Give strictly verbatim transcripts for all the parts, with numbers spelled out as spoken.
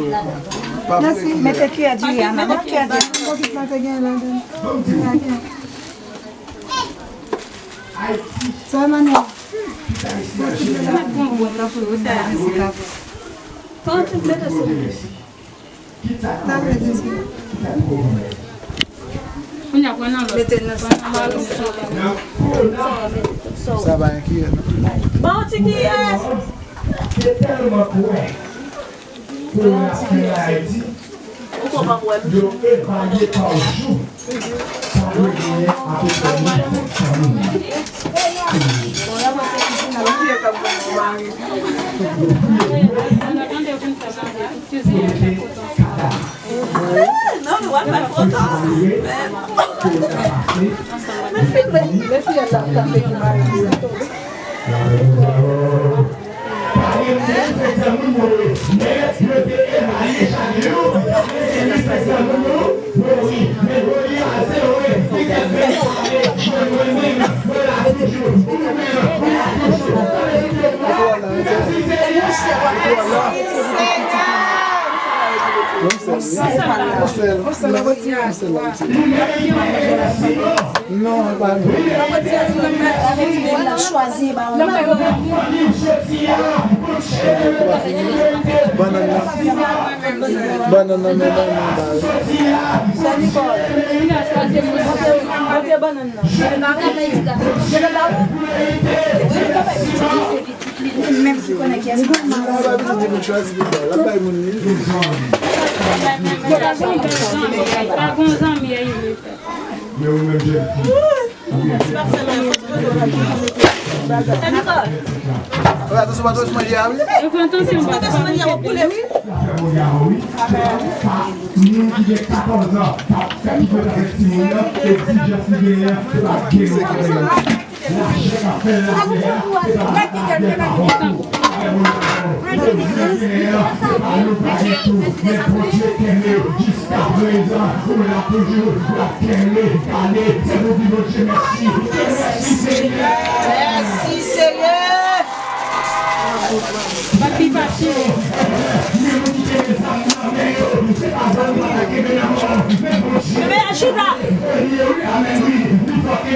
Mèsi. Mete kiyè diri a, manman. Kiyè diri. Sa, Emmanuel. Mèt bon bwèt la pou yo, sa. Mèsi, papa. Sa, mèt bon bwèt. Kounye a, pran nan lòt. Mete nan sa. Sa va enkiye, non? Bon, ti kiyès. Se tèlman kwè pou yo ap fè Ayiti, yo evalye pa jou. Sa dwe genyen apeprè mil senk san moun. Non, e pa nou. Bannann nan. Bannann nan, men bannann nan ba yo. Sè Nicole, montre bannann nan. Li menm ki konnen kiyès. Non, pa bezwen di moun chwazi pou l ba yo. L ap bay moun li. Pa gon zanmi, pa gon zanmi, e li vle fè. Men ou menm jèn fi. Fè atansyon, pa twò manje a, wi. Fè atansyon, pa twò manje a, wi. Moun ki gen katòz an, k ap fè pipòt avèk timoun nan, egzijans li genyen an, se pa gen yon bagay. Lachè k ap fè lachè a, se pa lachè a, se pa bon. Egzijans li genyen an, se pa nou pa ditou, men Bondye kenbe yo jis Jiskaprezan, ou la toujou, w ap kenbe, gade, se pou di Bondye mèsi. Mèsi, Senyè. Mèsi, Senyè. Papi, papi. Men moun ki kenbe zam nan men yo, se pa zam nan ki kenbe nan men w, men Bondye. Kenbe, chita.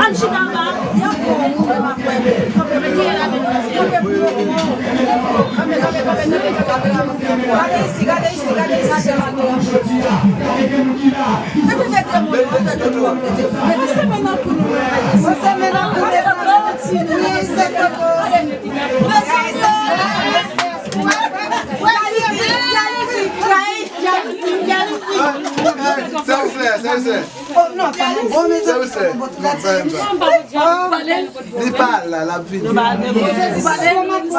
Al chita anba. Gade isi, gade isi, gade isi. Sèvis la, sèvis la. Sèvis la. Li pa la, l ap vini. Mwen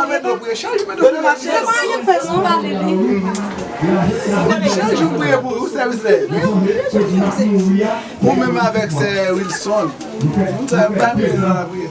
mete w priye chak jou, mete w priye chak jou. Chak jou m priye pou ou, sèvis la. Ou menm avèk sè Wilson. Moun sa yo pa vle nan lapriyè.